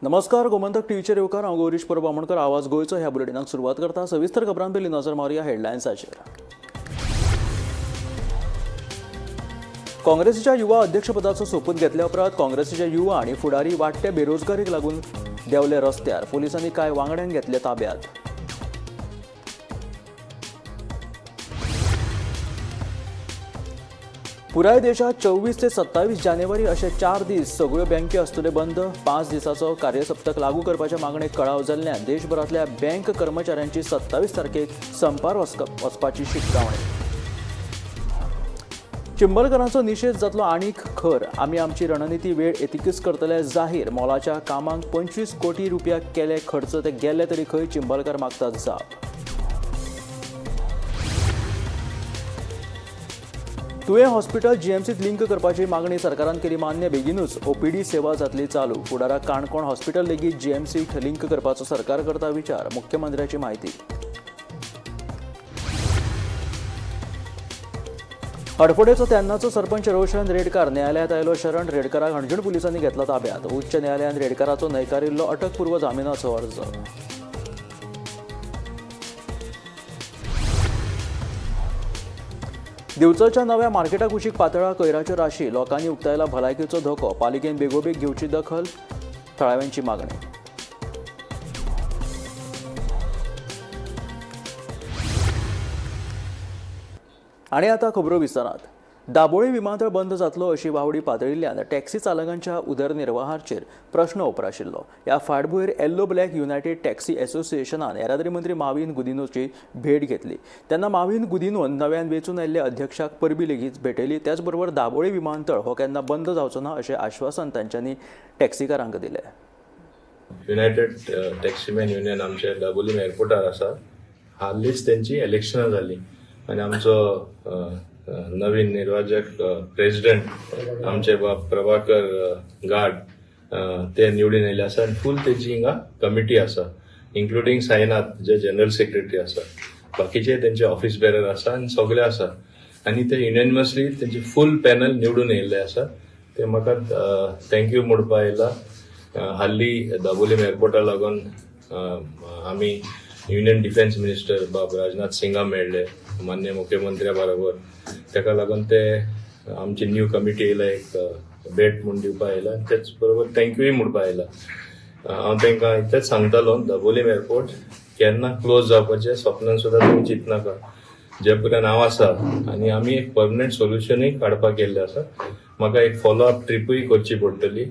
नमस्कार, गोमंतक टीव्हीचेर येवकार. हांव गौरीश परब आमोणकर. आवाज गोंयचो ह्या बुलेटिनाक सुरवात करता. सविस्तर खबरां पयलीं नजर मारुया हेडलायन्साचेर. काँग्रेसीच्या युवा अध्यक्षपदाचो सोपूत घेतल्या उपरांत काँग्रेसीचे युवा आनी फुडारी वाडटे बेरोजगारीक लागून देंवले रस्त्यार. पोलिसांनी कांय वांगड्यांक घेतले ताब्यात. पुराय देशात 24 ते 27 जानेवारी अशे 4 दीस सगळ्यो बँकी आसतल्यो बंद. 5 दिसाचो कार्यसप्तक लागू करपाच्या मागणेक कळाव जाल्ल्यान देशभरांतल्या बँक कर्मचाऱ्यांची 27 तारखेक संपार वचपाची शिटकावणी. चिंबलकरांचो निशेध जातलो आनीक खर. आमी आमची रणनिती वेळ येतकीच करतले जाहीर. मोलाच्या कामांक 25 कोटी रुपया केले खर्च, ते गेले तरी खंय? चिंबलकर मागतात जाप. तुयें हॉस्पिटल जीएमसीत लिंक करपाची मागणी सरकारान केली मान्य. बेगीनूच ओपीडी सेवा जातली चालू. फुडाराक काणकोण हॉस्पिटल लेगीत जीएमसीक लिंक करपाचो सरकार करता विचार. मुख्यमंत्र्याची म्हायती. हडफडेचो तेन्नाचो सरपंच रोशन रेडकार न्यायालयात आयलो शरण. रेडकाराक हणजूण पुलिसांनी घेतला ताब्यात. उच्च न्यायालयान रेडकाराचो न्हयकारिल्लो अटकपूर्व जामिनाचो अर्ज. दिवचलच्या नव्या मार्केटा कुशीक पातळा कोयराच्यो राशी. लोकांनी उक्तायला भलायकेचो धोको. पालिकेन बेगोबेग घेवची दखल, थळाव्यांची मागणी. आनी आतां खबरो विस्तारात. दाबोळी विमानतळ बंद जातलो अशी वावडी पातळिल्ल्यान टॅक्सी चालकांच्या उदरनिर्वाहाचेर प्रश्न उप्राशिल्लो. ह्या फाटभूंयेर येल्लो ब्लॅक युनायटेड टॅक्सी असोसिएशनान येरादारी मंत्री माविन गुदिनोची भेट घेतली. तेन्ना माविन गुदिनोन नव्यान वेंचून आयिल्ल्या अध्यक्षाक परबी लेगीत भेटयली. त्याचबरोबर दाबोळी विमानतळ हो केन्ना बंद जावचो ना अशें आश्वासन तांच्यांनी टॅक्सीकारांक दिलें. युनायटेड टॅक्सीमॅन युनियन आमचे दाबोलीम एअरपोर्टार आसा. हालींच तेंची इलेक्शनां जालीं आनी आमचो नवीन निर्वाचक प्रेसिडेंट आमचे बाब प्रभाकर गाड ते निवडून आयिल्ले आसा आनी फूल तेजी हिंगा कमिटी आसा, इन्क्लुडींग साईनाथ जे जनरल सेक्रेटरी आसा, बाकीचे तेंचे ऑफिस बेरर आसा आनी सगळे आसा आनी ते युनॅनिमसली तेंचे फूल पॅनल निवडून येयल्ले आसा. ते म्हाका thank you म्हणपा आयला. हाल्ली दाबोलीम एअरपोर्टा लागून आमी युनियन डिफेन्स मिनिस्टर बाब राजनाथ सिंगा मेळ्ळे, मान्य मुख्यमंत्र्या बरोबर. ताका लागून ते आमची न्यू कमिटी येयला, एक भेट म्हूण दिवपा आयला, तेच बरोबर थँक्यूय म्हणपा आयला. हांव तांकां इतलेंच सांगतालो, दाबोलीम एअरपोर्ट केन्ना क्लोज जावपाचें स्वप्नान सुद्दां तुमी चिंतनाका. जे पर्यंत हांव आसा आनी आमी एक परमनंट सोल्युशनूय काडपाक गेल्ले आसा. म्हाका एक फॉलो अप ट्रिपूय करची पडटली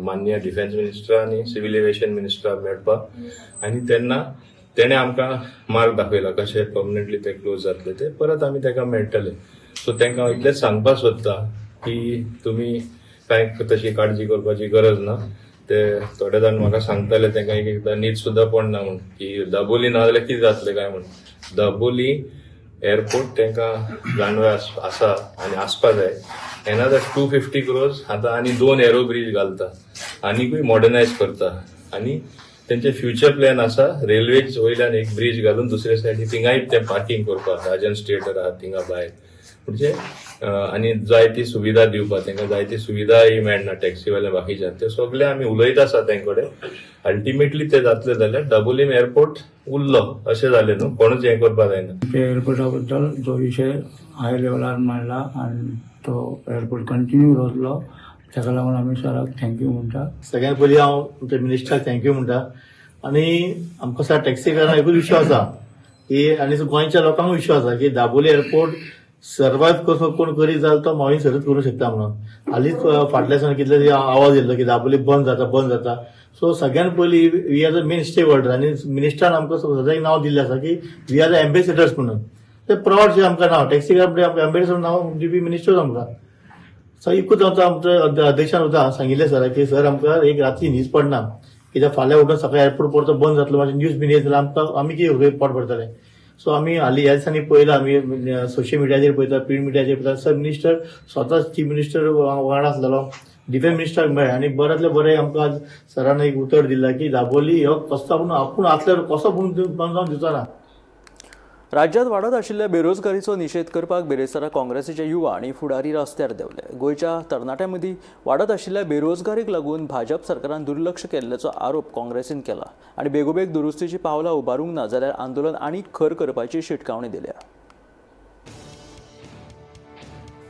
मान्य डिफेन्स मिनिस्टर आनी सिव्हील एविएशन मिनिस्टराक मेळपाक आनी तेन्ना तेणें आमकां मार्ग दाखयला कशें परमनंटली ते क्लोज जातले ते परत आमी ताका मेळटले. सो तांकां हांव इतलेंच सांगपाक सोदता की तुमी कांय तशी काळजी करपाची गरज ना. ते थोडे जाण म्हाका सांगताले तांकां एक एकदां न्हीद सुद्दां पडना म्हूण की दाबोली ना जाल्यार कितें जातलें काय म्हूण. दाबोली एअरपोर्ट तांकां जाणवे आसा आनी आसपा जाय. एनादर 250 क्रोर्स आतां आनी 2 एरो ब्रीज घालता, आनीकूय मॉडर्नायज करता आनी तेंचे फ्युचर प्लॅन आसा रेल्वे वयल्यान एक ब्रीज घालून दुसरे सायडीन थिंगाय ते पार्किंग करपाक, राजन थिएटर आहा थिंगा भायर, म्हणजे आनी जाय ती सुविधा दिवपाक. तांकां जाय ती सुविधाय मेळना टॅक्सीवाल्या बाकीच्या, ते सगळे आमी उलयत आसा तें कडेन. अल्टिमेटली ते जातले जाल्यार दाबोलीम एअरपोर्ट उरलो अशें जालें न्हू, कोणूच हें करपाक जायना. एअरपोर्टा बद्दल जो विशय हाय लेवलार मांडला आनी तो एअरपोर्ट कंटिन्यू उरतलो, ताका लागून आमी सराक thank you म्हणटा. सगळ्यात पयलीं हांव आमच्या मिनिस्टराक thank you म्हणटा आनी आमकां सर टॅक्सीकारांक एकूच विश्वास आसा की आनी गोंयच्या लोकांक विश्वास आसा की दाबोली एअरपोर्ट सर्वाइव कसो कोण करीत जाल्यार तो माविन सरच करूंक शकता म्हणून. हालींच फाटल्या दिसांनी कितले तरी आवाज येयल्लो की दाबोली बंद जाता, बंद जाता. सो सगळ्यात पयलीं we are the main stakeholder आनी मिनिस्टरान आमकां सदांच एक नांव दिल्लें आसा की we are the ambassadors म्हणून. ते प्रावड आमकां नांव टॅक्सीकार आमकां एम्बेसिडर नांव दिवपी मिनिस्टर आमकां. सो एकूच आमचो अध्यक्षान सुद्दां सांगिल्लें सर की सर आमकां एक राती न्हीद पडना, कित्याक फाल्यां उठून सकाळी एअरपोर्ट परतो बंद जातलो, मातशें न्यूज बीन येत जाल्यार आमकां आमी कितें पोट भरतले. सो आमी हालीं ह्या दिसांनी पळयलां, आमी सोशल मिडियाचेर पळयता, प्रिंट मिडियाचेर पळयता, सर मिनिस्टर स्वता चीफ मिनिस्टर वांगडा आसलेलो, डिफेन्स मिनिस्टराक मेळ्ळें आनी बऱ्यांतलें बरें आमकां आज सरान एक उतर दिलां की दाबोली हो कसो आपूण आसल्यार कसो पूण बंद जावन दिवचो ना. राज्यांत वाडत आशिल्ल्या बेरोजगारीचो निशेध करपाक बिरेस्तारा काँग्रेसीचे युवा आनी फुडारी रस्त्यार देंवले. गोंयच्या तरणाट्यां मदीं वाडत आशिल्ल्या बेरोजगारीक लागून भाजप सरकारान दुर्लक्ष केल्ल्याचो आरोप काँग्रेसीन केला आनी बेगोबेग दुरुस्तीचीं पावलां उबारूंक ना जाल्यार आंदोलन आनीक खर करपाची शिटकावणी दिल्या.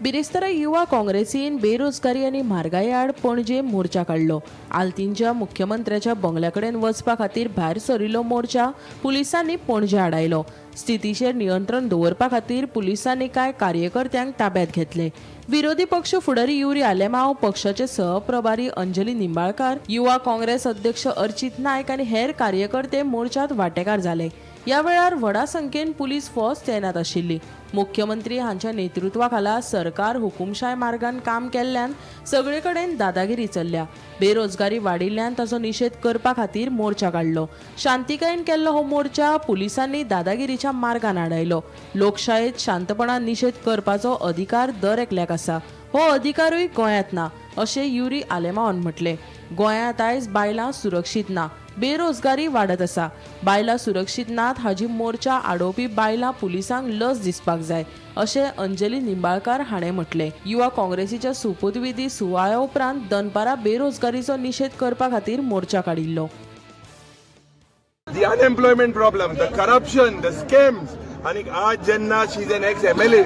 बिरेस्तारा युवा काँग्रेसीन बेरोजगारी आनी म्हारगाये आड पणजे मोर्चा काडलो. आल्तीनच्या मुख्यमंत्र्याच्या बंगल्या कडेन वचपा खातीर भायर सरिल्लो मोर्चा पुलिसांनी पणजे आडायलो. स्थितीचेर नियंत्रण दवरपा खातीर पुलिसांनी कांय कार्यकर्त्यांक ताब्यात घेतले. विरोधी पक्ष फुडारी युरी आलेमाव, पक्षाचे सहप्रभारी अंजली निंबाळकार, युवा काँग्रेस अध्यक्ष अर्चित नायक आनी हेर कार्यकर्ते मोर्चात वांटेकार जाले. ह्या वेळार व्हडा संख्येन पुलीस फोर्स तैनात आशिल्ली. मुख्यमंत्री हांच्या नेतृत्वाखाला सरकार हुकुमशाय मार्गान काम केल्ल्यान सगळे कडेन दादागिरी चल्ल्या. बेरोजगारी वाडिल्ल्यान ताचो निशेध करपा खातीर मोर्चा काडलो. शांतिकायेन केल्लो हो मोर्चा पुलिसांनी दादागिरीच्या मार्गान आडायलो. लोकशायेत शांतपणान निशेध करपाचो अधिकार दर एकल्याक आसा. हो अधिकारूय गोंयांत ना अशें युरी आलेमावान म्हटलें. गोंयांत आयज बायलां सुरक्षीत ना, बेरोजगारी वाडत आसा, बायलां सुरक्षीत नात हाजी मोर्चा आडोवपी बायलां पुलिसांक लज दिसपाक जाय अशें अंजली निंबाळकार हाणें म्हटलें. युवा काँग्रेसीच्या सोपूतविधी सुवाळ्या उपरांत दनपारां बेरोजगारीचो निशेध करपा खातीर मोर्चा काडिल्लो. The unemployment problem, the corruption, the scams. आणि आज जेन्ना she is an ex MLA,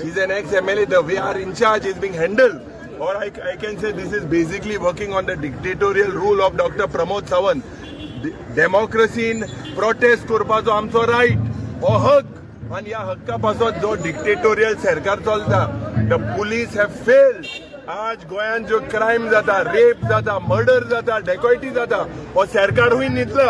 she is an ex MLA, the way our in-charge is being handled, or I can say this is basically working on the dictatorial rule of Dr. Pramod Sawant. डेमोक्रेसीन protest करपाचो आमचो right, हो हक, आनी ह्या हक्का पासत जो dictatorial सरकार चलता, the police have failed. आज गोंयांत जो क्रायम जाता, रेप जाता, मर्डर जाता, डेकॉयटी जाता, हो सरकारूय न्हिदला.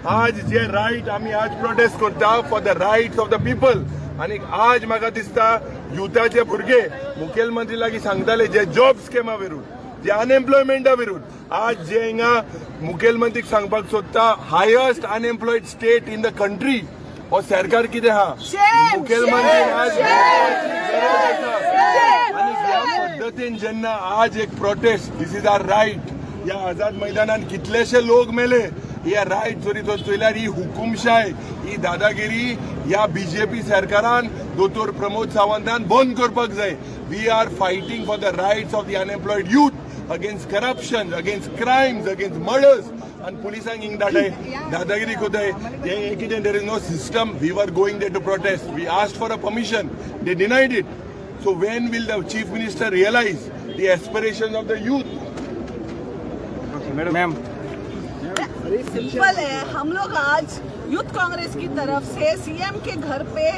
आज जे रायट आमी आज प्रोटेस्ट करता for the rights of the people. आनी आज म्हाका दिसता युथाचे भुरगे मुखेलमंत्री लागीं सांगताले जे जॉब स्कॅमा विरुद्ध, जे अनएम्प्लॉयमेंटा विरुद्ध. आज जे हिंगा मुखेलमंत्रीक सांगपाक सोदता, highest unemployed state in the country, हो सरकार कितें आहा? मुखेलमंत्री आज गरज आसा. आनी ह्या पद्दतीन जेन्ना आज एक protest, this is our right. ह्या आझाद मैदानान कितलेशे लोक मेले. ह्या रायट जरी तर चोयल्यार ही हुकुमशाय, ही दादागिरी ह्या बीजेपी सरकारान, दोतोर प्रमोद सावंतान बंद करपाक जाय. We are fighting for the rights of the unemployed youth, against corruption, against crimes, against murders. आनी पुलिसांक हिंग धाडाय, दादागिरी कोताय, हे कितें? There is no system. We are going there to protest. We asked for a permission, they denied it. So when will the chief minister realize the aspiration of the youth? Simple है. हम लोग आज youth Congress की तरफ से CM K घर pay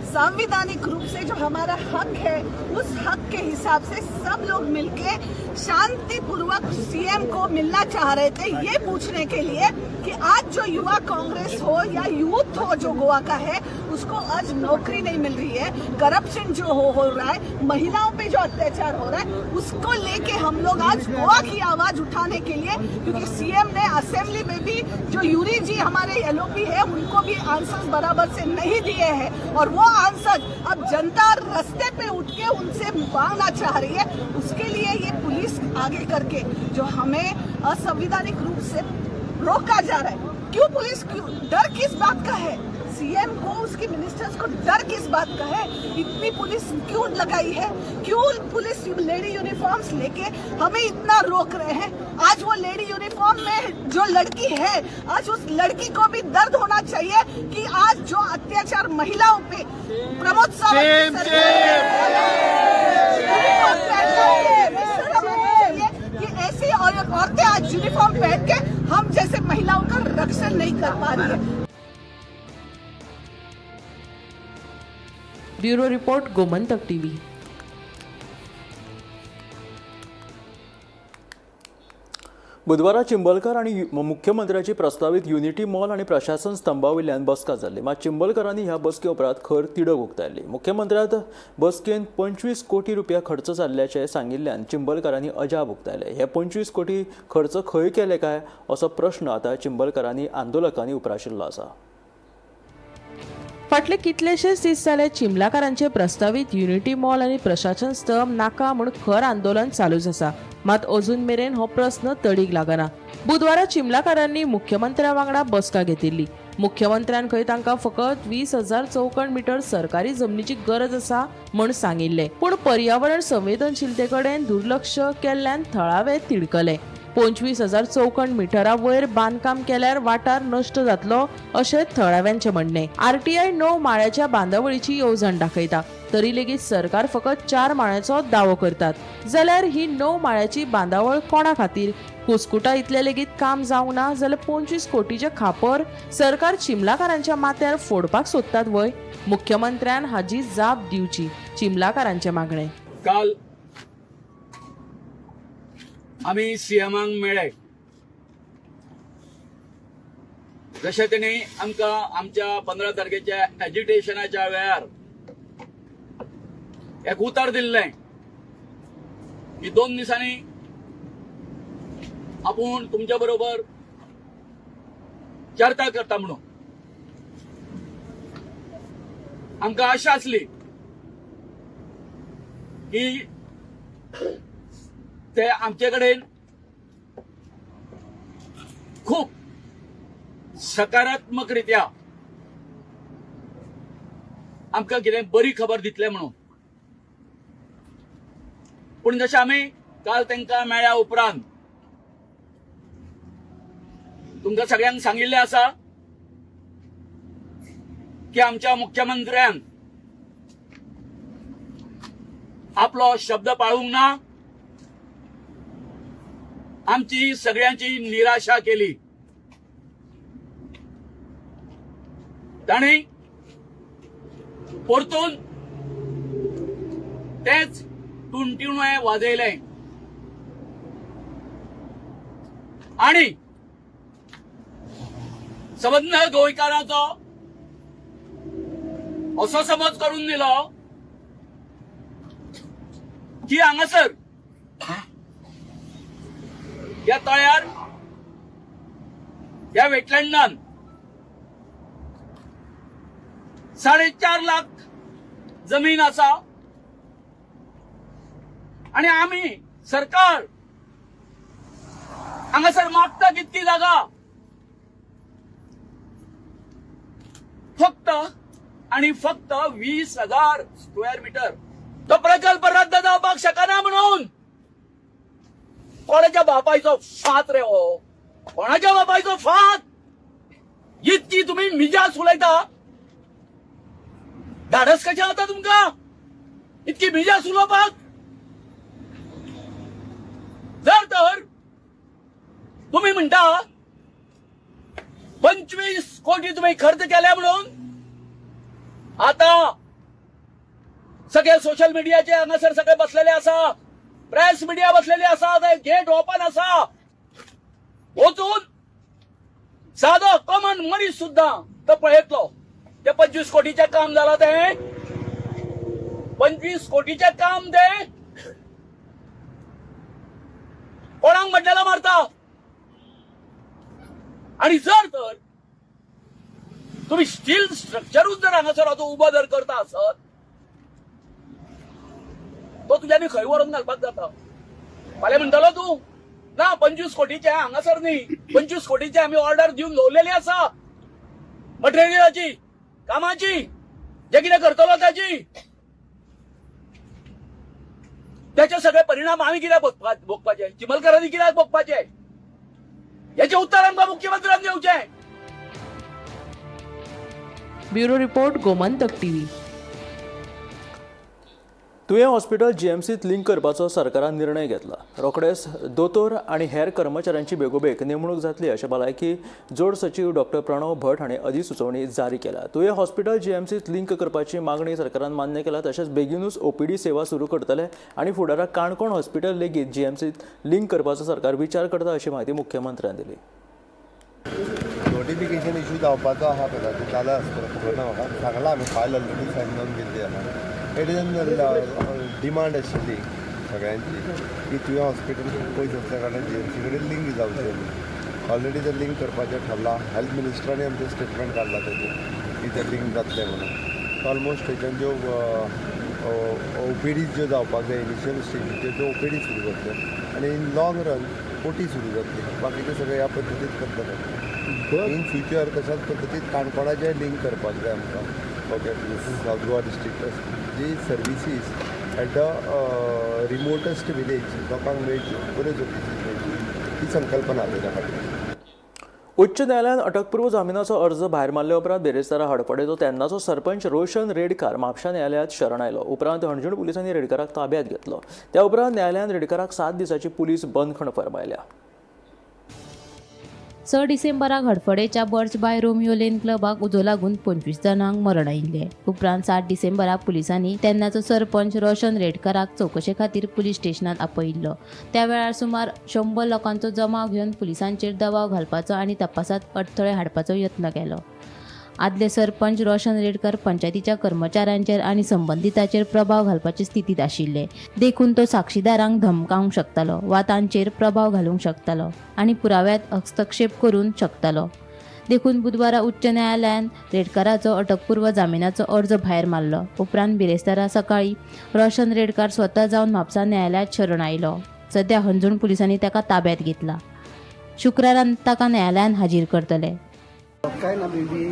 संवैधानिक रूप से जो हमारा हक है, उस हक के हिसाब से सब लोग मिलके शांतिपूर्वक सीएम को मिलना चाह रहे थे, ये पूछने के लिए कि आज जो युवा कांग्रेस हो या यूथ हो जो गोवा का है, उसको आज नौकरी नहीं मिल रही है. करप्शन जो हो रहा है, महिलाओं पे जो अत्याचार हो रहा है, उसको लेके हम लोग आज गोवा की आवाज उठाने के लिए, क्योंकि सीएम ने असेंबली में भी जो यूरी जी हमारे एलओपी है, उनको भी आंसर्स बराबर से नहीं दिए हैं और वो आंसर अब जनता रास्ते पे उठ के उनसे मांगना चाह रही है. उसके लिए ये पुलिस आगे करके जो हमें असंवैधानिक रूप से रोका जा रहा है. क्यों पुलिस, क्यों? डर किस बात का है सीएम को, उसके मिनिस्टर्स को? डर किस बात का है? इतनी पुलिस क्यों लगाई है? क्यों पुलिस लेडी यूनिफॉर्म्स लेके हमें इतना रोक रहे हैं? आज वो लेडी यूनिफॉर्म में जो लड़की है, आज उस लड़की को भी दर्द होना चाहिए कि आज जो अत्याचार महिलाओं पे प्रमोद सावंत की यूनिफॉर्म पहनना है, शर्म होनी चाहिए कि ऐसी और औरतें आज यूनिफॉर्म पहन के हम जैसे महिलाओं का रक्षण नहीं कर पा रही है. Bureau report, Gomantak TV. बुधवारा चिंबलकर आनी मुख्यमंत्र्याची प्रस्तावीत युनिटी मॉल आनी प्रशासन स्तंभावयल्यान बसका जाल्ली. मात चिंबलकरांनी ह्या बसके उपरांत खर तिडक उक्तायली. मुख्यमंत्र्यात बसकेन 25 कोटी रुपया खर्च जाल्ल्याचें सांगिल्ल्यान चिंबलकरांनी अजाप उक्तायलें. हे 25 कोटी खर्च खंय केले काय असो प्रश्न आतां चिंबलकरांनी आंदोलकांनी उप्राशिल्लो आसा. फाटले कितलेशेच दीस जाले चिंबलाकारांचे प्रस्तावीत युनिटी मॉल आनी प्रशासन स्तंभ नाका म्हूण खर आंदोलन चालूच आसा. मात अजून मेरेन हो प्रस्न तडीक लागना. बुधवारा चिंबलाकारांनी मुख्यमंत्र्या वांगडा बसका घेतिल्ली. मुख्यमंत्र्यान खंय तांकां फकत 20,000 चौखण मिटर सरकारी जमनीची गरज आसा म्हूण सांगिल्लें, पूण पर्यावरण संवेदनशीलते कडेन दुर्लक्ष केल्ल्यान थळावे तिडकले. 25,000 चौखण मिटरा वयर बांदकाम केल्यार वाठार नश्ट जातलो अशें थळाव्यांचें म्हणणें. आरटीआय 9 माळ्याच्या बांदावळीची येवजण दाखयता, तरी लेगीत सरकार फकत 4 माळ्याचो दावो करतात. जाल्यार ही 9 माळ्याची बांदावळ कोणा खातीर? कुस्कुटा इतलें लेगीत काम जावंक ना जाल्यार 25 कोटीचें खापर सरकार चिमलाकारांच्या माथ्यार फोडपाक सोदतात वय? मुख्यमंत्र्यान हाजी जाप दिवची, चिमलाकारांचें मागणें. काल आमी सीएमांक मेळ्ळे, जशें तेणी आमकां आमच्या 15 तारखेच्या एजिटेशनाच्या वेळार एक उतर दिल्लें की 2 दिसांनी आपूण तुमच्या बरोबर चर्चा करता म्हणून. आमकां आशा आसली की ते आमचे कडेन खूब सकारात्मक रित्या आमकां कितें बरी खबर दितले म्हणून. पूण जशें आमी काल तांकां मेळ्ळ्या उपरांत तुमकां सगळ्यांक सांगिल्लें आसा की आमच्या मुख्यमंत्र्यान आपलो शब्द पाळूंक ना, आमची सगळ्यांची निराशा केली. तांणी परतून तेच टुणटुणें वाजयलें आणि सबंद गोंयकारांचो असो समज करून दिलो की हांगासर ह्या तळ्यार ह्या वेटलँडान 4.5 लाख जमीन आसा आणि आमी सरकार हांगासर मागता कितकी जागा, फक्त आणि फक्त 20,000 स्क्वेअर मीटर. तो प्रकल्प रद्द जावपाक शकना म्हणून कोणाच्या बापायचो फात रे हो, कोणाच्या बापायचो फात? इतकी तुम्ही मिजास उलयता, धाडस कशें जाता तुमकां इतकी मिजास उलोवपाक? जर तर तुम्ही म्हणटा 25 कोटी तुम्ही खर्च केल्या म्हणून, आता सगळे सोशल मिडियाचे हांगासर सगळे बसलेले आसा, प्रेस मिडिया बसलेली आसा, गेट ओपन आसा, वचून सादो कॉमन मनीस सुद्दां तो पळयतलो ते 25 कोटीचें काम जाला, ते 25 कोटीचें काम ते कोणाक मड्डेला मारता. आणि जर तर तुम्ही स्टील स्ट्रक्चरूच जर हांगासर आतां उबो जर करता आसत, तो तुज्यानी खंय व्हरून घालपाक जाता? फाल्यां म्हणटलो तूं ना 25 कोटीचे हांगासर न्ही, 25 कोटीचे आमी ऑर्डर दिवन दवरलेली आसा मटेरियलाची, कामाची, जे कितें करतलो ताची, त्याचे सगळे परिणाम आमी कित्याक भोगपाचे, चिमलकारांनी कित्याक भोगपाचे? याचे उत्तर आमकां मुख्यमंत्र्यान दिवचें. Bureau report, Gomantak TV. Tuem hospital जीएमसीत link करपाचो सरकारान निर्णय घेतला. रोखडेच दोतोर आनी हेर कर्मचाऱ्यांची बेगोबेग नेमणूक जातली अशें भलायकी जोड सचीव डॉक्टर प्रणव भट हांणी अधिसुचोवणी जारी केल्या. तुयें हॉस्पिटल जीएमसीत लिंक करपाची मागणी सरकारान मान्य केला. तशेंच बेगीनूच ओपीडी सेवा सुरू करतले आनी फुडाराक काणकोण हॉस्पिटल लेगीत जीएमसीत लिंक करपाचो सरकार विचार करता अशी म्हायती मुख्यमंत्र्यान दिली. नोटिफिकेशन इशू जावपाचो आसा, कदाचित जाला आसतलो, खबर ना म्हाका. सांगलां आमी, फायल ऑलरेडी सायन जावन गेल्ली आसा. It is demand आशिल्ली सगळ्यांची की तुवें हॉस्पिटल पयस आसल्या कारणान जीएमसी कडेन लिंक जावचें. ऑलरेडी तें लिंक करपाचें ठरलां. हेल्थ मिनिस्टरांनी आमचें स्टेटमेंट काडलां तेजें की तें लिंक जातलें म्हणून. ऑलमोस्ट थंयच्यान ज्यो ओपीडी ज्यो जावपाक जाय इनिशियल स्टेजीचेर त्यो ओपीडी सुरू जातल्यो आनी इन लॉंग रन ओटी सुरू जातली. बाकीचें सगळें ह्या पद्दतीन करतले. इन फ्युचर तशाच पद्दतीन काणकोणाचें लिंक करपाक जाय आमकां. Okay, south Goa district ji services at the remotest village लोकांक मेळच्यो, बऱ्यो सर्विसीस मेळच्यो, ही संकल्पना तेच्या फाटल्यान. उच्च न्यायालयान अटकपूर्व जामिनाचो अर्ज भायर मारले उपरांत बिरेस्तारा हडफडेचो तेन्नाचो सरपंच रोशन रेडकार म्हापशा न्यायालयांत शरण आयलो. उपरांत हणजूण पुलिसांनी रेडकाराक ताब्यात घेतलो. त्या उपरांत न्यायालयान रेडकाराक 7 दिसांची पुलीस बंदखण फर्मायल्या. 6 डिसेंबराक हडफडेच्या बर्च बाय रोमियो लेन क्लबाक उजो लागून 25 जाणांक मरण आयिल्लें. उपरांत 7 डिसेंबराक पुलिसांनी तेन्नाचो सरपंच रोशन रेडकराक चवकशे खातीर पुलीस स्टेशनात आपयिल्लो. त्या वेळार सुमार 100 लोकांचो जमाव घेवन पुलिसांचेर दबाव घालपाचो आनी तपासात अडथळे हाडपाचो यत्न केलो. आदले सरपंच रोशन रेडकर पंचायतीच्या कर्मचाऱ्यांचेर आनी संबंदितांचेर प्रभाव घालपाचे स्थितींत आशिल्ले, देखून तो साक्षीदारांक धमकावंक शकतालो वा तांचेर प्रभाव घालूंक शकतालो आनी पुराव्यांत हस्तक्षेप करूंक शकतालो. देखून बुधवारा उच्च न्यायालयान रेडकराचो अटकपूर्व जामिनाचो अर्ज भायर मारलो. उपरांत बिरेस्तारा सकाळी रोशन रेडकर स्वता जावन म्हापसा न्यायालयांत शरण आयलो. सध्या हणजूण पुलिसांनी ताका ताब्यात घेतला. शुक्रारा ताका न्यायालयांत हाजीर करतले. Kind of maybe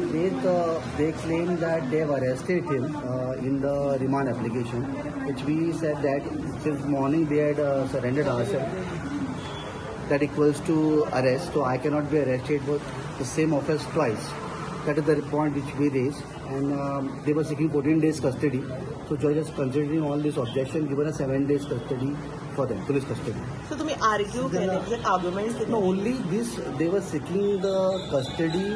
they claim that they have arrested him in the remand application, which we said that since morning we had surrendered ourselves. That equals to arrest, so I cannot be arrested for the same offense twice. That is the point which we raised, and they were seeking 14 days custody. So judge is considering all this objection, given a 7 days custody for them, police custody. So तुम्ही argue केले, arguments? No, only this, they were seeking the custody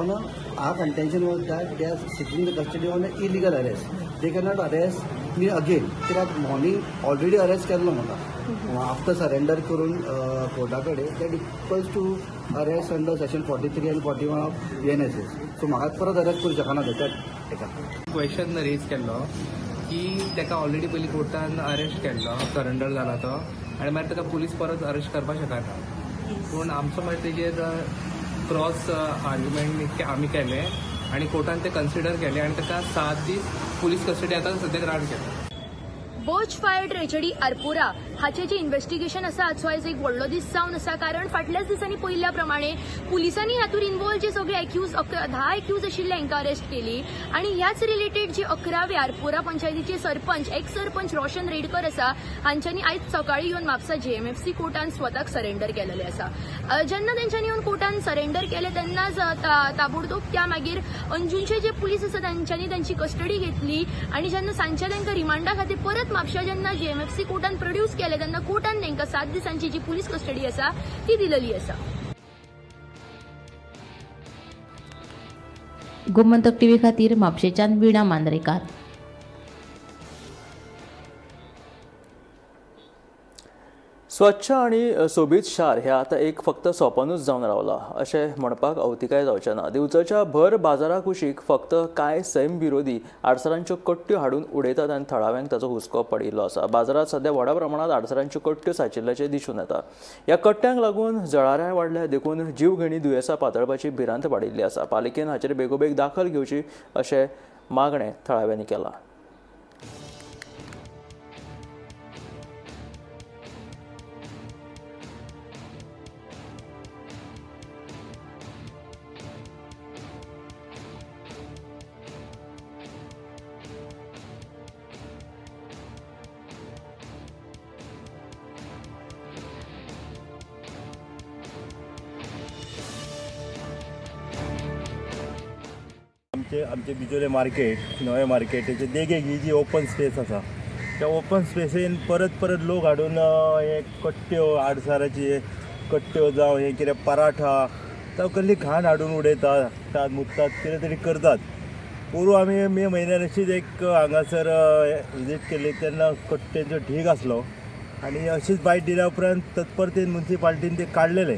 on a, our contention was that they are seeking the custody on an illegal arrest. They cannot arrest me again. कित्याक morning already arrest केल्लो म्हाका after surrender करून Carta कडेन, that equals to arrest under section 43 and 41 of BNSS. So म्हाका परत arrest करूं शकना ते त्या हेका. क्वेश्चन रेज केल्लो की ताका ऑलरेडी पयलीं कोर्टान अरेस्ट केल्लो, सरेंडर जाला तो, आनी मागीर ताका पुलीस परत अरेस्ट करपाक शकना. पूण आमचो मागीर तेजेर क्रॉस आर्ग्युमेंट आमी केलें आनी कोर्टान ते कन्सिडर केलें आनी ताका 7 दीस पुलीस कस्टडी आतां सद्याक ग्रांट केला. बर्च फायर ट्रेजडी आरपोरा हाचे जे इन्व्हेस्टिगेशन आसा हाचो आयज एक व्हडलो दीस जावन आसा, कारण फाटल्याच दिसांनी पळयल्ल्या प्रमाणे पुलिसांनी हातूंत इन्वॉल्व जे सगळे एक्यूज 10 एक्यूज आशिल्ले हांकां अरेस्ट केली आनी ह्याच रिलेटेड जे 11वे आरपोरा पंचायतीचे सरपंच एक्स सरपंच रोशन रेडकर आसा हांच्यांनी आयज सकाळी येवन म्हापसा जेएमएफसी कोर्टान स्वताक सरेंडर केलेले आसा. जेन्ना तेंच्यांनी येवन कोर्टान सरेंडर केले तेन्नाच ताबडतोब त्या मागीर अंजूचे जे पुलीस आसा तांच्यांनी तांची कस्टडी घेतली आनी जेन्ना सांजच्या तांकां रिमांडा खातीर परत म्हापशा जेन्ना जेएमएफसी कोर्टान प्रोड्यूस केले तेन्ना कोर्टान तांकां 7 दिसांची जी पुलीस कस्टडी आसा ती दिलेली आसा. गोमंतक टीव्ही खातीर म्हापशेच्यान वीणा मांद्रेकार. स्वच्छ आनी सोबीत शार हे आतां एक फक्त सपनूच जावन रावला अशें म्हणपाक अवतिकाय जावचें ना. दिवचलच्या भर बाजारा कुशीक फक्त कांय सैम विरोधी आडसरांच्यो कट्ट्यो हाडून उडयतात आनी थळाव्यांक ताचो हुस्को पडिल्लो आसा. बाजारांत सद्या व्हडा प्रमाणांत आडसरांच्यो कट्ट्यो सांचिल्ल्याचें दिसून येता. ह्या कट्ट्यांक लागून जळारां वाडल्या देखून जीवघेणी दुयेंसां पातळपाची भिरांत वाडिल्ली आसा. पालिकेन हाचेर बेगोबेग दाखल घेवची अशें मागणें थळाव्यांनी केलां. आमचे बिजोले मार्केट, नवें मार्केट, तेचे देगेक ही जी ओपन स्पेस आसा त्या ओपन स्पेसीन परत परत लोक हाडून हे कट्ट्यो, आडसराची कट्ट्यो जावं हे कितें पराठा जावं कसली घाण हाडून उडयतात, मुत्तात, कितें तरी करतात. पोरूं आमी मे म्हयन्यान अशीच एक हांगासर विजीट केल्ली तेन्ना कट्ट्यांचो ढीग आसलो आनी अशीच बायट दिल्या उपरांत तत्परतेन मुन्सिपाल्टीन ते काडलेले,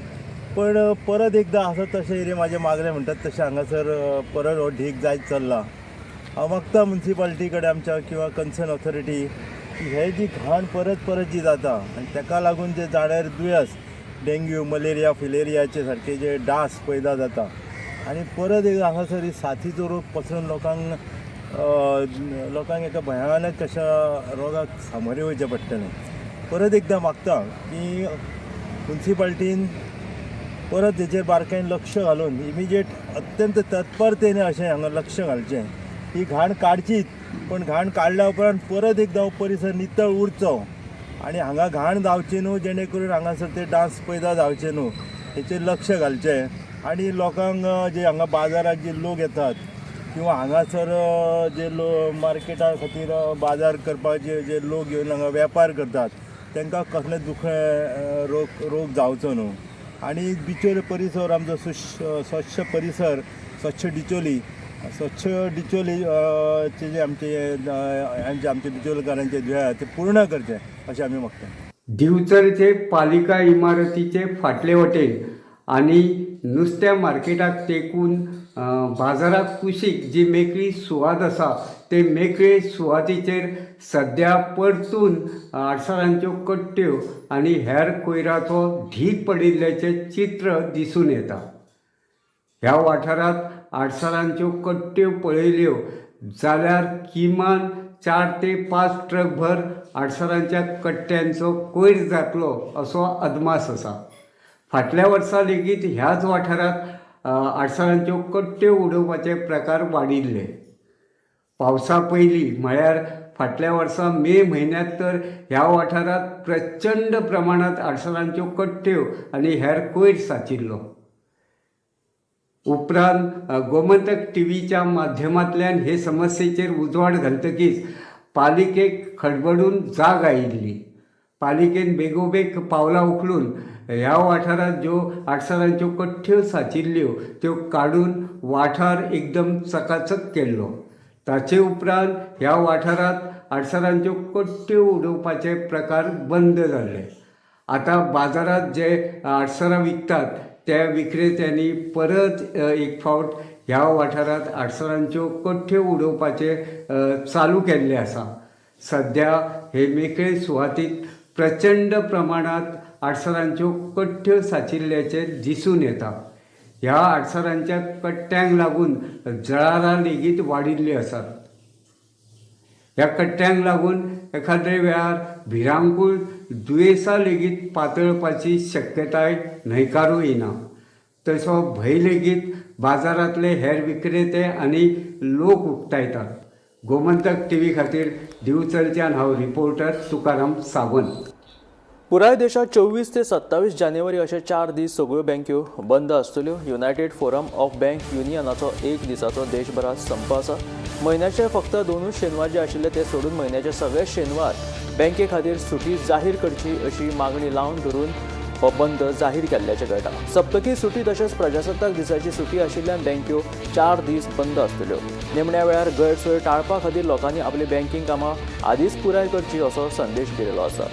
पण परत एकदां आसा तशें कितें म्हाजें मागणें म्हणटात तशें हांगासर परत हो ढीग जायत चल्ला. हांव मागता मुन्सिपाल्टी कडेन आमच्या किंवा कन्सर्न ऑथॉरिटी की हे जी घाण परत परत जी जाता आनी ताका लागून जे जाण्यार दुयेंस डेंग्यू, मलेरिया, फिलेरियाचे सारके जे डास पैदा जाता आनी परत एकदां हांगासर ही साथीचो रोग पसरून लोकांक लोकांक एका भयानक अशा रोगाक सामोरे वयचें पडटलें. परत एकदां मागता की मुन्सिपाल्टीन परत हेचेर बारकायेन लक्ष घालून इमिजिएट अत्यंत तत्परतेने अशें हांगा लक्ष घालचें. ही घाण काडचीच, पण घाण काडल्या उपरांत परत एकदां हो परिसर नितळ उरचो आनी हांगा घाण जावची न्हू, जेणे करून हांगासर ते डास पैदा जावचे न्हू हेचेर लक्ष घालचें. आनी लोकांक जे हांगा बाजाराक जे लोक येतात किंवा हांगासर जे लोक मार्केटा खातीर बाजार करपाक जे लोक येवन हांगा वेपार करतात तांकां कसलें दुखणें रोग जावचो न्हू. आनी बिचोले परिसर आमचो स्वच्छ परिसर, स्वच्छ डिचोली, स्वच्छ डिचोली चे जे आमचे आमचे बिचोलकारांचे ध्येय आहा ते पूर्ण करचें अशें आमी मागतात. दिवचलचे पालिका इमारतीचे फाटले वटेन आनी नुस्त्या मार्केटाक तेकून बाजाराक कुशीक जी मेकळी सुवात आसा ते मेकळे सुवातीचेर सद्या परतून आडसरांच्यो कट्ट्यो आनी हेर कोयराचो ढीग पडिल्ल्याचें चित्र दिसून येता. ह्या वाठारांत आडसरांच्यो कट्ट्यो पळयल्यो जाल्यार किमान 4 ते 5 ट्रकभर आडसरांच्या कट्ट्यांचो कोयर जातलो असो अदमास आसा. फाटल्या वर्सा लेगीत ह्याच वाठारांत आडसरांच्यो कट्ट्यो उडोवपाचे प्रकार वाडिल्ले. पावसा पयलीं म्हळ्यार फाटल्या वर्सा मे म्हयन्यांत तर ह्या वाठारांत प्रचंड प्रमाणांत आडसरांच्यो कट्ट्यो आनी हेर कोयर सांचिल्लो. उपरांत गोमंतक टीव्हीच्या माध्यमांतल्यान हे समस्येचेर उजवाड घालतकीच पालिकेक खडबडून जाग आयिल्ली. पालिकेन बेगोबेग पावलां उखलून ह्या वाठारांत ज्यो आडसरांच्यो कट्ट्यो सांचिल्ल्यो त्यो काडून वाठार एकदम चकाचक केल्लो. ताचे उपरांत ह्या वाठारांत आडसरांच्यो कट्ट्यो उडोवपाचे प्रकार बंद जाल्ले. आतां बाजारांत जे आडसरां विकतात त्या विक्रेत्यांनी परत एक फावट ह्या वाठारांत आडसरांच्यो कट्ट्यो उडोवपाचे चालू केल्ले आसा. सद्या हे मेकळे सुवातीत प्रचंड प्रमाणांत आडसरांच्यो कट्ट्यो सांचिल्ल्याचें दिसून येता. ह्या आडसरांच्या कट्ट्यांक लागून जळारां लेगीत वाडिल्लीं आसात. ह्या कट्ट्यांक लागून एखाद्रे वेळार भिरांकूळ दुयेंसां लेगीत पातळपाची शक्यताय न्हयकारूं येना. तसो भंय लेगीत बाजारांतले हेर विक्रेते आनी लोक उक्तायतात. गोमंतक टीव्ही खातीर दिवचलच्यान हांव रिपोर्टर तुकाराम सावंत. पुराय देशात 24 ते 27 जानेवारी अशे 4 दीस सगळ्यो बँक्यो बंद आसतल्यो. युनायटेड फोरम ऑफ बँक युनियनाचो एक दिसाचो देशभरात संप आसा. म्हयन्याचे फक्त 2 शेनवार जे आशिल्ले ते सोडून म्हयन्याचे सगळे शेनवार बँके खातीर सुटी जाहीर करची अशी मागणी लावन धरून हो बंद जाहीर केल्ल्याचें कळटा. सप्तकी सुटी तशेंच प्रजासत्ताक दिसाची सुटी आशिल्ल्यान बँक्यो 4 दीस बंद आसतल्यो. निमण्या वेळार गैरसोय टाळपा खातीर लोकांनी आपली बँकींग कामां आदींच पुराय करची असो संदेश दिल्लो आसा.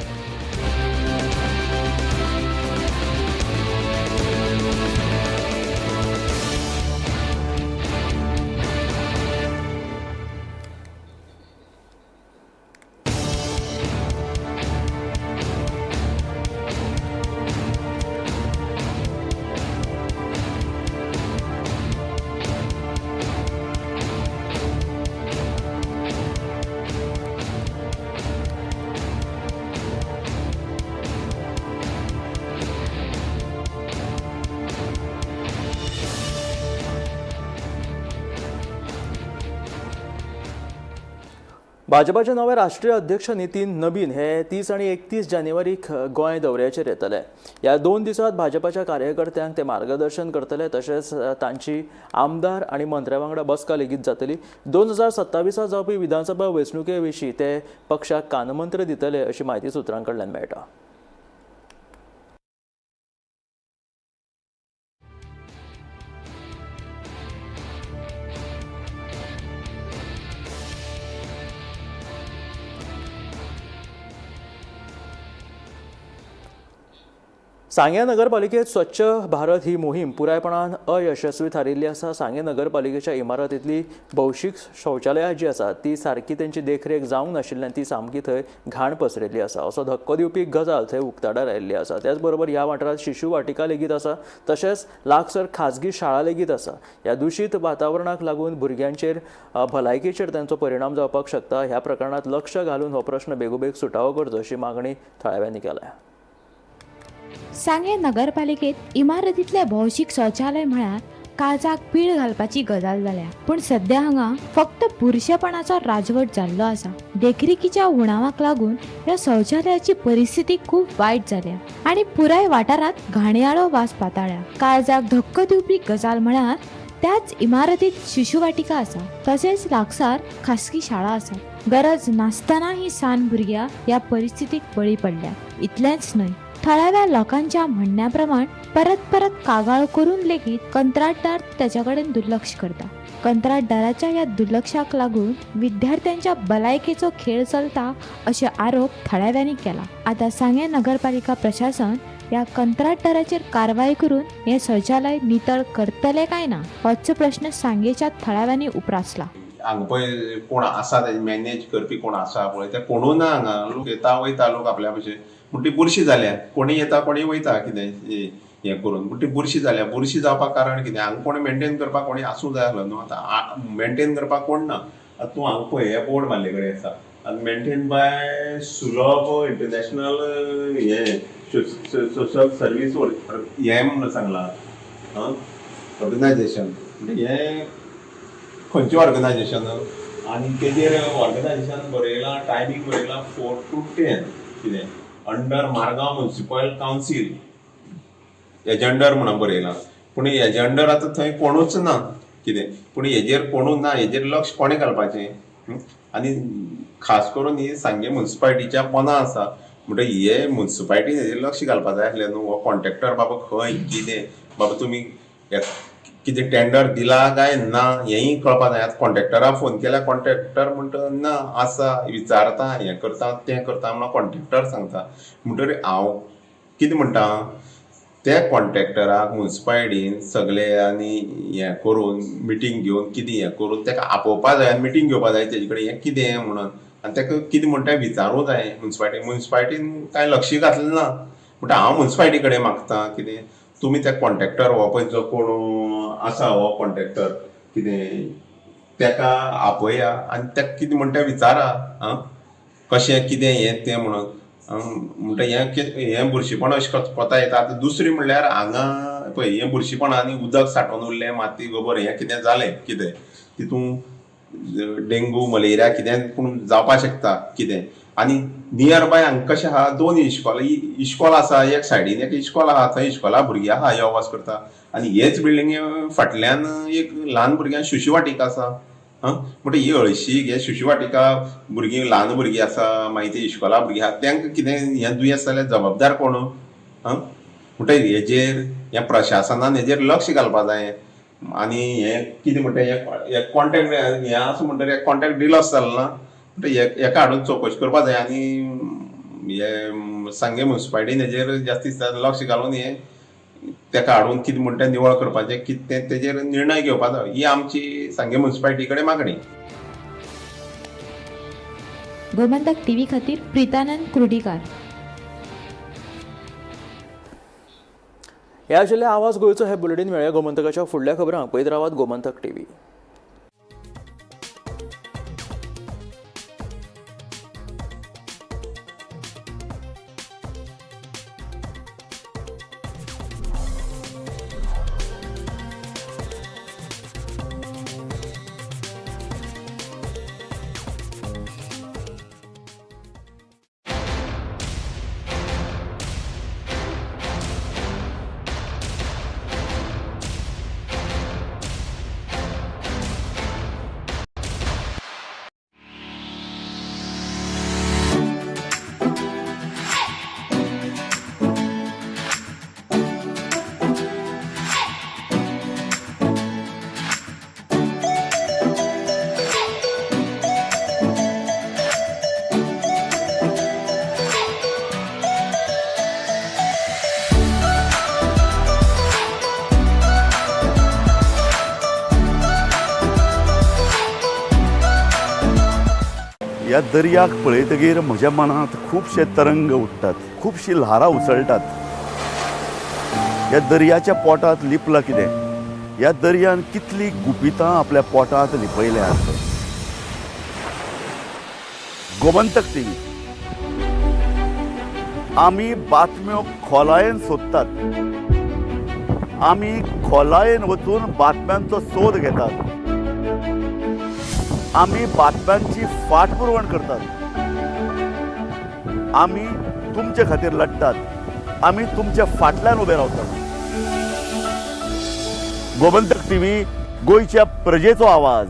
भाजपाचे नवे राष्ट्रीय अध्यक्ष नितीन नबीन हे 30 आनी 31 जानेवारीक गोंय दौऱ्याचेर येतले. ह्या 2 दिसांत भाजपाच्या कार्यकर्त्यांक ते मार्गदर्शन करतले, तशेंच तांची आमदार आनी मंत्र्या वांगडा बसका लेगीत जातली. 2027 जावपी विधानसभा वेंचणुके विशीं ते पक्षाक कानमंत्र दितले अशी म्हायती सुत्रां कडल्यान मेळटा. सांगें नगरपालिकेत स्वच्छ भारत ही मोहीम पुरायपणान अयशस्वी थारिल्ली आसा. सांगें नगरपालिकेच्या इमारतींतली भौशीक शौचालयां जी आसा ती सारकी तेंची देखरेख जावंक नाशिल्ल्यान ती सामकी थंय घाण पसरिल्ली आसा असो धक्को दिवपी गजाल थंय उक्ताडार आयिल्ली आसा. त्याच बरोबर ह्या वाठारांत शिशू वाटिका लेगीत आसा, तशेंच लागसर खाजगी शाळा लेगीत आसा. ह्या दुशीत वातावरणाक लागून भुरग्यांचेर भलायकेचेर तांचो परिणाम जावपाक शकता. ह्या प्रकरणांत लक्ष घालून हो प्रश्न बेगोबेग सुटावो करचो अशी मागणी थळाव्यांनी केल्या. सांगें नगरपालिकेत इमारतींतलें भौशीक शौचालय म्हळ्यार काळजाक पीळ घालपाची गजाल जाल्या. पूण सद्या हांगा फक्त बुरशेपणाचो राजवट जाल्लो आसा. देखरेखीच्या उणावाक लागून ह्या शौचालयाची परिस्थिती खूब वायट जाल्या आनी पुराय वाठारांत घाणयाळो वास पाताळ्या. काळजाक धक्को दिवपी गजाल म्हळ्यार त्याच इमारतीत शिशुवाटिका आसा, तशेंच लागसार खासगी शाळा आसा. गरज नासतना ही सान भुरग्यां ह्या परिस्थितीक बळी पडल्या. इतलेंच न्हय, थळाव्या लोकांच्या म्हणण्या प्रमाण परत परत कागाळ करून लेगीत कंत्राटदार त्याच्या कडेन दुर्लक्ष करता. कंत्राटदाराच्या ह्या दुर्लक्षाक लागून विद्यार्थ्यांच्या भलायकेचो खेळ चलता अशे आरोप थळाव्यांनी केला. आतां सांगें नगरपालिका प्रशासन ह्या कंत्राटदाराचेर कारवाय करून हें शौचालय नितळ करतले काय ना होच प्रश्न सांगेच्या थळाव्यांनी उप्रासला. हांगा पळय कोण आसा ते मॅनेज करपी कोण आसा पळय ते कोणू ना. हांगा लोक येता वयता, लोक आपल्या भशेन पूण ती बुरशी जाल्या. कोणी येता कोणी वयता कितें हें करून, पूण ती बुरशी जाल्या. बुरशी जावपाक कारण कितें? हांगा कोणी मेनटेन करपाक कोणी आसूं जाय आसलो न्हू. आतां मेनटेन करपाक कोण ना. आतां तूं हांगा पळय हे बोर्ड मारले कडेन आसा आनी मेनटेन बाय सुलभ इंटरनॅशनल हें सोशल सर्वीस हें म्हणून सांगलां ऑर्गनायजेशन. म्हणजे हें खंयचें ऑर्गनायजेशन? आनी तेजेर ऑर्गनायजेशन बरयलां, टायमींग बरयलां 4 to 10 कितें अंडर मारगांव म्युनिसिपल कावन्सील एजंडर म्हणून बरयलां. पूण एजंडर आतां थंय कोणूच ना कितें. पूण हेजेर कोणूच ना, हेजेर लक्ष कोणें घालपाचें? आनी खास करून ही सांगें म्युनिसिपालिटीच्या पोना आसा म्हणटगीर हे म्युनिसिपालिटीन हेजेर लक्ष घालपा जाय आसलें न्हू. हो कॉन्ट्रेक्टर बाबा खंय कितें बाबा तुमी कितें टेंडर दिला काय ना हेंय कळपा जाय. आतां कॉन्ट्रेक्टराक फोन केल्यार कॉन्ट्रेक्टर म्हणटा ना आसा, विचारता, हें करता तें करता म्हणून कॉन्ट्रेक्टर सांगता. म्हणटकीर हांव कितें म्हणटा, त्या कॉन्ट्रेक्टराक म्युनिसिपालिटीन सगळे आनी हें करून मिटींग घेवन कितें हें करून ताका आपोवपा जाय आनी मिटींग घेवपा जाय तेजे कडेन हें कितें म्हणून, आनी ताका कितें म्हणटा विचारूंक जाय. म्युनिसिपालिटीन कांय लक्ष घातलें ना. म्हणटा हांव म्युनिसिपालिटी कडेन मागता कितें तुमी त्या कॉन्ट्रेक्टर हो पळय जो कोण आसा हो कॉन्ट्रेक्टर कितें ताका आपया आनी ताका कितें म्हणटा विचारा आं कशें कितें हें तें म्हणून. म्हणटा हें हें बुरशेपण अशें कोता येता. आतां दुसरें म्हणल्यार हांगा पळय हें बुरशेपण आनी उदक सांठोवन उरलें, माती गोबर हें कितें जालें कितें तितून डेंगू मलेरिया कितें पूण जावपाक शकता कितें. आनी नियर बाय हांगा कशें आहा 2 इश्कोल आसा, एक सायडीन एक इश्कोल आहा, थंय इश्कोला भुरगीं आहा यो वच करता. आनी हेच बिल्डिंगे फाटल्यान एक ल्हान भुरग्यांक शिशुवाटिका आसा. आं म्हणटा ही हळशीक हे शिशुवाटिका भुरगीं ल्हान भुरगीं आसा, मागीर ते इश्कोला भुरगीं आहा, तांकां कितें हें दुयेंस जाल्यार जबाबदार कोण? आं म्हणटा हेजेर ह्या प्रशासनान हेजेर लक्ष घालपा जाय. आनी हें कितें म्हणटा हे कॉन्ट्रेक्ट हें आसा म्हणटकीर कॉन्ट्रेक्ट डिलस जालें ना म्हणटा हेका हाडून चवकशी करपा जाय. आनी हे सांगें म्युनिसिपालिटीन हेजेर जास्तीत जास्त लक्ष घालून हें ताका हाडून कितें म्हणटा निवळ करपाचें कितें तें तेजेर निर्णय घेवपा जाय. ही आमची सांगें म्युनिसिपालिटी कडेन मागणी. गोमंतक टीव्ही खातीर प्रितानंद कुर्डीकार. ह्या आशिल्ले आवाज गोंयचो हे बुलेटीन. मेळ्ळें गोमंतकाच्या फुडल्या खबरांक पळयत रावात गोमंतक टीव्ही. ह्या दर्याक पळयतगीर म्हज्या मनांत खुबशे तरंग उठ्ठात, खुबशीं ल्हारां उसळटात. ह्या दर्याच्या पोटांत लिपलां कितें? ह्या दर्यान कितलीं गुपितां आपल्या पोटांत लिपयल्यांत? गोमंतक टीव्ही. आमी बातम्यो खोलायेन सोदतात, आमी खोलायेन वचून बातम्यांचो सोद घेतात, आमी बातम्यांची फाटपुरवण करतात, आमी तुमचे खातीर लढटात, आमी तुमच्या फाटल्यान उबे रावतात. गोमंतक टीव्ही, गोंयच्या प्रजेचो आवाज.